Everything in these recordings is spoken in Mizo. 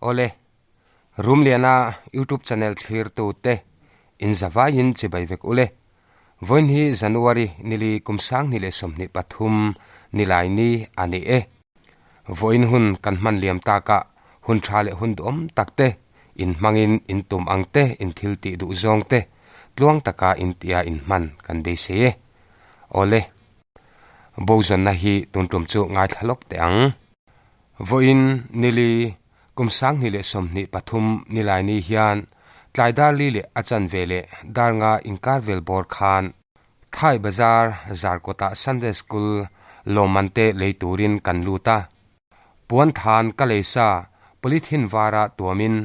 Awle, Rumliana YouTube channel thlirtute in zavaiin chibai vek ule. Vawiin hi January nili kum 2023 Nilaini a ni e. Vawiin hun kan hman liam takah hun tha leh hun duhawm tak te in hmangin in tum ang te in thil tih duh zawng te tluang taka in tia in hman kan beisei e. Awle, Bozawnna hi tun tum chu ngaithla lawk teh ang. Vawiin nili kum 2023 Nilaini hian tlai dar li leh a chanve leh dar nga inkar vel bawr khan Thai Bazar Zarkawtah Sunday School lawmman te lei turin kan lut a. Puan than ka lei sa polythene vara tuamin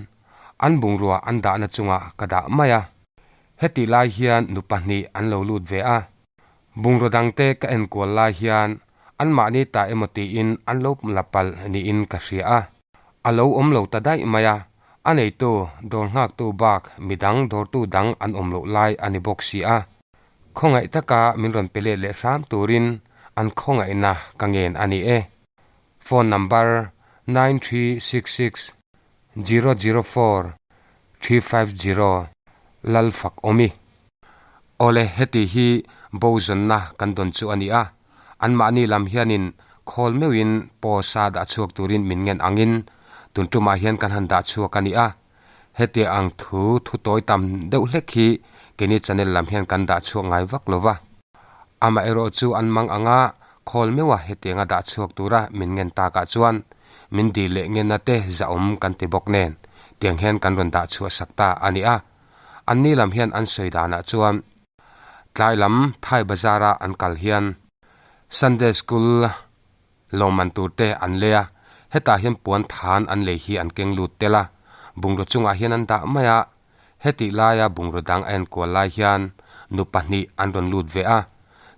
an bungrua an dahna chungah ka dah mai a. Hetih lai hian nu pahnih an lo lut ve a. Bungraw dangte ka enkual lai hian anmahni ta emaw tiin an lo la palh niin ka hria a. A lo awm lo ta daih mai a, a neitu, dawr nghaktu bak midang dawrtu dang an awm loh lai a ni bawk si a. Khawngaih taka min rawn pe let leh hram turin an khawngaihna ka ngen a ni e. Phone number 9366004350 Lalfak awmi. Awle heti hi bo zawnna kan dawn chu a ni a, anmahni lam hianin khawl meuhin pawsa dah chhuak turin min ngen angin tun tumah hian kan han dah chhuak a ni a. Heti ang thu thu tawi tam deuh hlek hi keini channel lam hian kan dah chhuak ngai vak lo va. Amaherawh chu an mang anga khawl meuha hetianga dah chhuak tura min ngen takah chuan min dil leh ngenna te zahawm kan ti bawk nen tiang hian kan rawn dah chhuah sak ta a ni a. Anni lam hian an sawi danah chuan tlai lam Thai Bazar-a an kal hian Sunday School Lawmman tur te an lei a, hetah hian puan than an lei hi an keng lut tel a, bungraw chungah hian an dah mai a. Hetih laia bungraw dang a enkual lai hian nu pahnih an rawn lut ve a,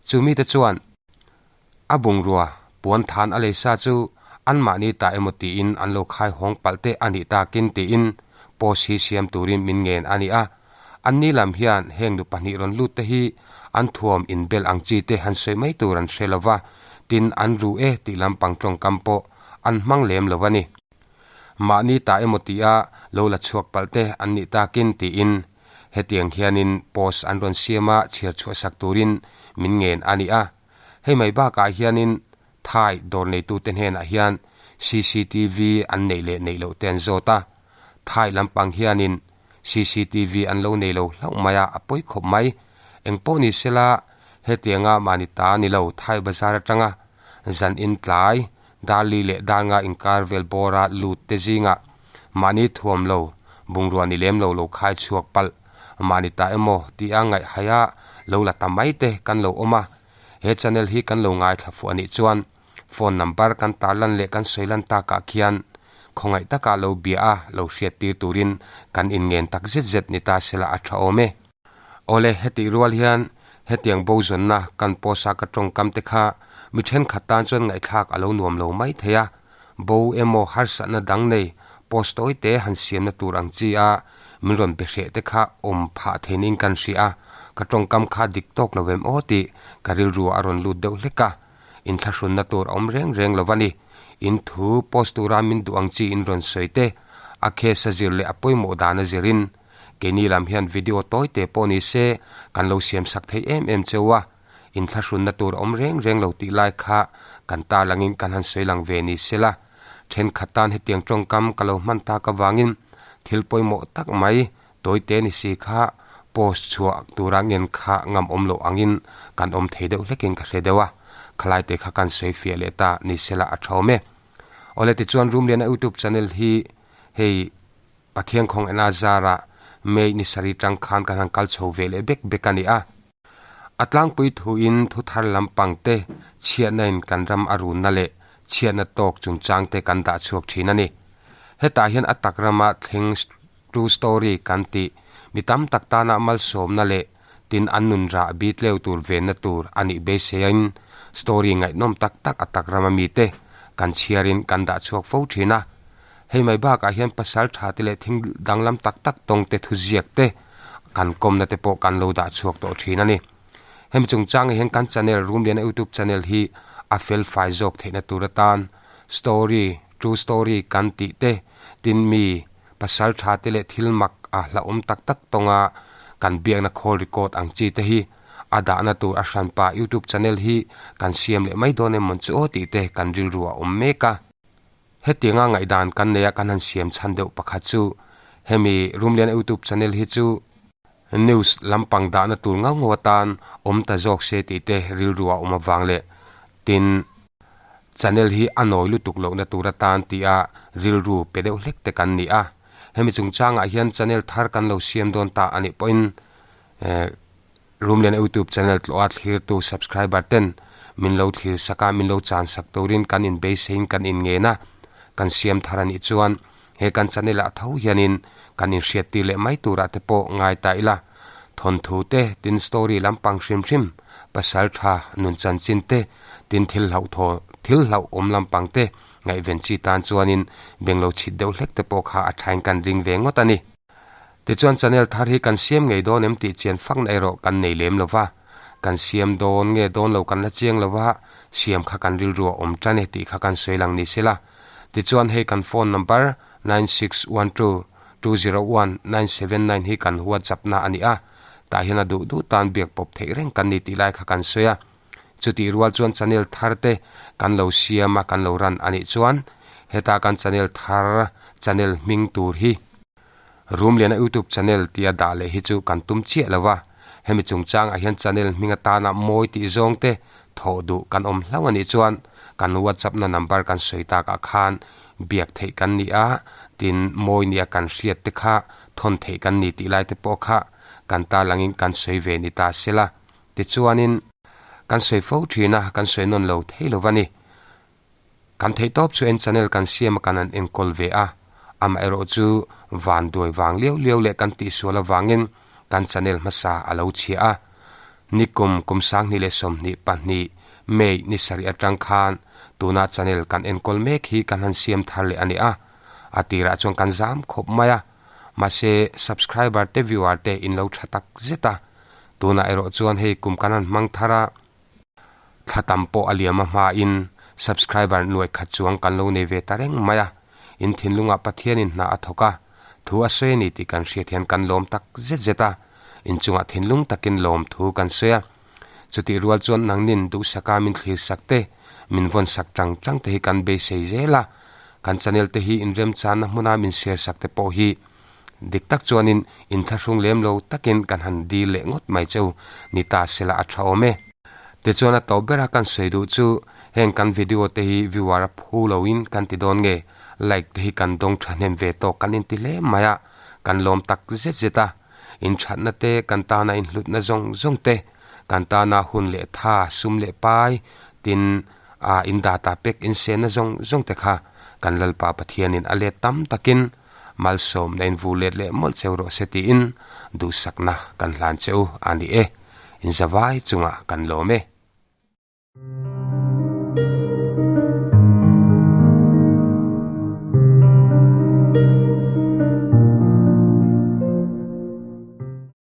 chu mite chuan a bungrua puan than a lei sa chu anmahni ta emaw tiin an lo khai hawng palh te a nih takin tiin post hi siam turin min ngen a ni a. Anni lam hian heng nu pahnih rawn lut te hi an thuam inbel ang chi te han sawi mai tur an hre lo va, tin an ru e tih lampang tawngkam pawh an hmang lem lo a ni. Mahni ta emaw tia lo la chhuak palh te an nih takin tiin hetiang hianin post an rawn siam a chhiar chhuah sak turin min ngen a ni a. Hei mai bakah hianin Thai dawr neitute hnenah hian cctv an neih leh neih loh te an zawt a, Thai lampang hianin cctv an lo nei lo hlauh mai a, a pawi khawp mai. Eng pawh ni sela, hetianga mahni ta ni lo Thai bazar atanga zan in tlai, dar li leh dar nga inkar vel bawra lut te zingah mahni thuam lo, bungrua ni lem lo lo khai chhuak palh, mahni ta emaw tia ngaih haia lo la ta mai te kan lo awm a. He channel hi kan lo ngaithla fuh a nih chuan phone number kan tarlan leh kan sawi lan takah khian khawngaih takah lo bia a lo hriat tir turin kan inngen tak zet zet ni ta sela a tha awm e. Awle, hetih rual hian hetiang bo zawnna kan post a ka tawngkam te kha mi thenkhat tan chuan ngaihthlak a lo nuam lo mai thei a, bo emaw harsatna dang nei post tawi te han siamna tur ang chi a min rawn be hreh te kha awm phah theinin kan hria a, ka tawngkam kha dik tawk lo em aw tih ka rilru a rawn lut deuh hlek a. Inthlahrunna tur a awm reng reng lo a ni. In thu post tura min duh ang chi in rawn sawi te, a case a zir leh a pawimawh dan a zirin keini lam hian video tawi te pawh ni se kan lo siam sak thei em em cheu a. Inthlahrunna tur a awm reng reng lo tih lai kha kan tarlangin kan han sawi lang ve ni sela. Thenkhat tan hetiang tawngkam ka lo hman tak avangin thil pawimawh tak mai Tawite ni si kha post chhuah tura ngen kha ngam awm loh angin kan awm thei deuh hlekin ka hre deuh a, khalai te kha kan sawi fiah leh ta ni sela a tha awm e. Awle tichuan Rumliana YouTube channel hi hei Pathian khawng ena zara May ni sarih tang khan kan han kal chho ve leh bek bek a ni a. A tlangpui thuin thu thar lampang te chhiatna in kan ram a runna leh chhiatna tawk chungchang te kan dah chhuak thin a ni. Hetah hian a tak rama thleng True story kan tih mi tam tak tana malsawmna leh tin an nun rah bi tleu tur venna tur a nih beiseiin story ngaihnawm tak tak a tak rama mite kan chhiarin kan dah chhuak fo thin a. Hei mai bakah hian pasal tha te leh thing danglam tak tak tawng te thuziak te kan kawmna te pawh kan lo dah chhuak tawh thin a ni. Hemi chungchangah hian kan channel Rumliana YouTube channel hi a fel fai zawk theihna tur atan story, true story kan tih te, Tin mi pasal tha te leh thil mak a hlauhawm tak tak tawnga kan biakna khawl record ang chi te hi a dahna tur a hranpa youtube channel hi kan siam leh mai dawn em mawn chu aw tih te kan rilru a awm mek a. Hetianga ngaihdan kan nei a kan han siam chhan deuh pakhat chu hemi Rumliana youtube channel hi chu news lampang dahna tur ngau ngau atan awm ta zawk se tih te rilru a awm avang leh tin channel hi a nawi lutuk lohna tur atan tih a rilru pe deuh hlek te kan ni a. Hemi chungchangah hian channel thar kan lo siam dawn ta a nih pawhin eh Rumlian youtube channel tlawha thlirtu subscriber ten min lo thlir sak a, min lo chan sak turin kan inbeiseiin kan inngen a, kan siam thar a nih chuan he kan channel ah tho hianin kan inhriattir leh mai turah te pawh ngai ta ila. Thawnthu te, tin story lampang hrim hrim, pasal tha, nun chanchin te, tin thil hlauh thaw thil hlauh awm lampang te ngaihven chi tan chuanin benglo chhit deuh hlek te pawh kha a thain kan ring ve ngawt a ni. Tichuan channel thar hi kan siam ngei dawn em tih chian fakna erawh kan nei lem lo va, kan siam dawn nge dawn lo kan la chiang lo va, siam kha kan rilru a awm tan e tih kha kan sawi lang ni sela. Tichuan hei kan phone number 9612201979 hi kan whatsapp na a ni a, tah hian a duh duh tan biak pawp theih reng kan ni tih lai kha kan sawi a. Chutih rual chuan channel thar te kan lo siam a kan lo ran a nih chuan heta kan channel thar channel hming tur hi Rumliana YouTube channel tia dah leh hi chu kan tum chiah lo a, hemi chungchangah hian channel hming atana mawi tih zawng te thawh duh kan awm hlauh a nih chuan kan WhatsApp na number kan sawi takah khan biak theih kan ni a, tin mawi nia kan hriat te kha thawn theih kan ni tih lai te pawh kha kan tarlangin kan sawi ve ni ta sela. Tichuanin kan sawi fo thin a, kan sawi nawn lo thei lo va ni. Kan theih tawp chu en channel kan siam a kan an enkawl ve a, amaherawh chu van duai vang liau liau leh kan tihsual avangin kan channel hmasa a lo chhia a. Nikum kum 2022 May ni sarih atang khan tuna channel kan enkawl mek hi kan han siam thar leh a ni a, a tirah chuan kan zam khawp mai a, mahse subscriber te viewer te in lo tha tak zet a, tunah erawh chuan hei kum kan han hmang thar a, Thla tam pawh a liam a hmain subscriber nuaih khat chuang kan lo nei ve ta reng mai a, in thinlungah Pathianin hna a thawk a, thu a sawi a ni tih kan hriat hian kan lawm tak zet zet a, inchungah thinlung takin lawm thu kan sawi a. Chutih rual chuan nangnin duhsaka min thlir sak te, min vawn sak tang tang te hi kan beisei zel a, kan channel te hi inremchanna hmuna min share sak te pawh hi Dik tak chuanin inthlahrung lem lo takin kan han dil leh ngawt mai cheu ni ta sela a tha awm e. Tichuan a tawp bera kan sawi duh chu heng kan video te hi viewer a phu loin kan ti dawn nge like te hi kan dawng thahnem ve tawk kan inti hle mai a, kan lawm tak zet zet a, inthatna te kan tana inhlutna zawng zawng te kan tana hun leh tha sum leh pai tin a in data pek insenna zawng zawng te kha kan Lalpa Pathianin a let tam takin Malsawmna in vu let leh mawlh cheu rawh se tiin duhsakna kan hlan che u a ni e. Inzavai chungah kan lawm e.